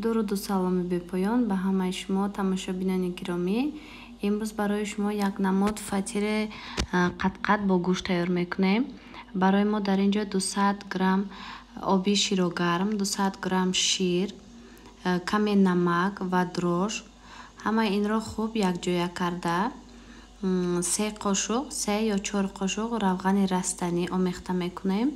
Дуруду саломи бепоён ба ҳамаи шумо тамошобинони гиромӣ. Имрӯз барои шумо як намуд фатири қатқат бо гӯшт тайёр мекунем. Барои мо дар ин ҷо 200 грамм оби широгарм, 200 грамм шир, каме намак ва дрож. Ҳамаи инро хуб якҷоя карда, се қошуқ, се ё чор қошуқ равғани растанӣ омехта мекунем.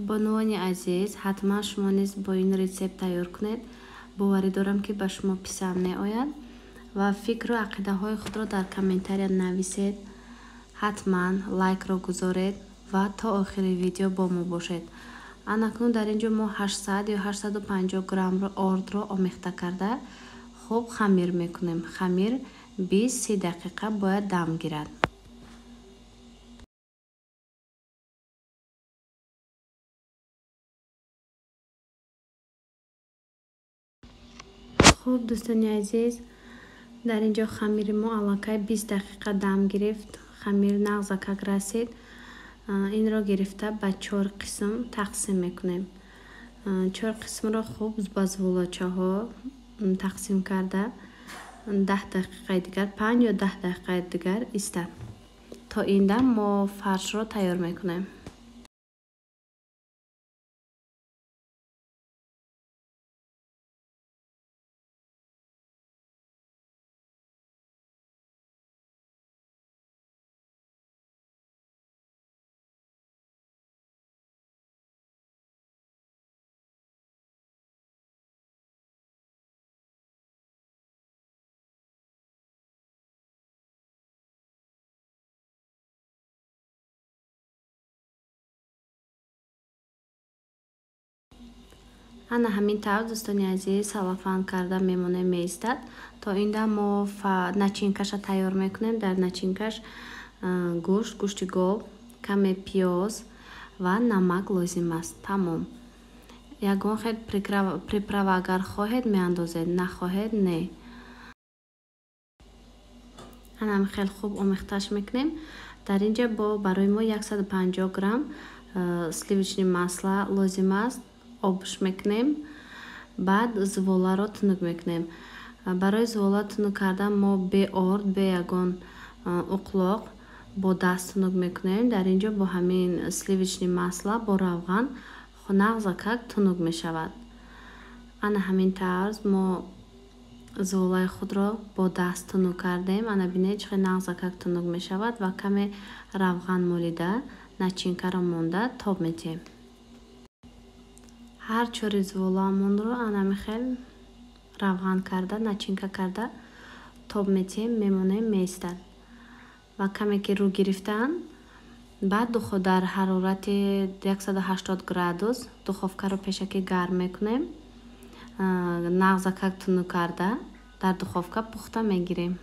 Бонувони азиз, ҳатман шумо низ бо ин рецепт тайёр кунед. Боварӣ дорам, ки ба шумо писанд меояд ва фикру ақидаҳои худро дар комментария нависед. Ҳатман лайкро гузоред ва то охири видео бо мо бошед. Анакнун дар ин ҷо мо 800 ё 850 граммро ордро омехта карда хуб хамир мекунем. Хамир 20-30 дақиқа бояд дам гирад. Хуб, дӯстони азиз, дар ин ҷо хамири мо аллакай 20 дақиқа дам гирифт. Хамир нағзакак расид. Инро гирифта ба чор қисм тақсим мекунем. Чор қисмро хуб ба зволочаҳо тақсим карда 10 дақиқаи дигар, 5 ё 10 дақиқаи дигар истад. То ин дам мо фаршро тайёр мекунем. Ана ҳамин тавр, дӯстони азиз, салафан карда мемонем, меистад. То ин дам мо начинкаша тайёр мекунем. Дар начинкаш гӯшт, гӯшти гов, каме пиёз ва намак лозим аст. Тамом. Ягон хел приправа агар хоҳед меандозед, нахоҳед не. Ана ҳамин хел хуб омехташ мекунем. Дар ин ҷо бо барои мо 150 грамм сливочный масло лозим аст. Обш мекунем. Баъд зуволаро тунук мекунем. Барои зувола тунук кардан мо бе орд, бе ягон уқлоқ бо даст тунук мекунем. Дар ин ҷо бо ҳамин сливочный масло бо равған нағзакак тунук мешавад. Ана ҳамин тарз мо зуволаи худро бо даст тунук кардем. Ана бинед, чӣ хел нағзакак тунук мешавад ва каме равған молида начинкаро монда тоб метиҳем. Ҳар чори зуволаамонро анами хел равған карда, начинка карда тоб метиҳем, мемонем, меистад. Ва каме ки рӯ гирифтанд, баъд дар ҳарорати 180 градус духовкаро пешакӣ гарм мекунем. Нағзакак тунук карда дар духовка пухта мегирем.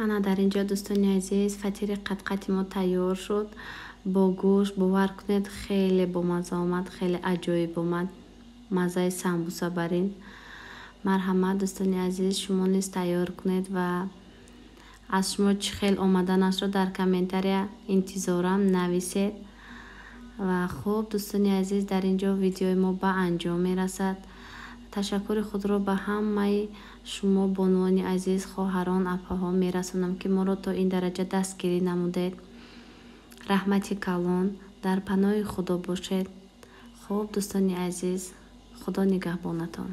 Ана дар инҷо, дӯстони азиз, фатири қатқати мо тайёр шуд бо гӯшт. Бовар кунед, хеле бомазза омад, хеле аҷоиб омад, маззаи самбуса барин. Марҳамат, дӯстони азиз, шумо низ тайёр кунед ва аз шумо чӣ хел омаданашро дар комментария интизорам, нависед. Ва хуб, дӯстони азиз, дар ин ҷо видеои мо ба анҷом мерасад. Ташаккури худро ба ҳамаи шумо, бонувони азиз, хоҳарон, апаҳо мерасонам, ки моро то ин дараҷа дастгирӣ намудед. Раҳмати калон, дар паноҳи Худо бошед. Хуб, дӯстони азиз, Худо нигаҳбонатон.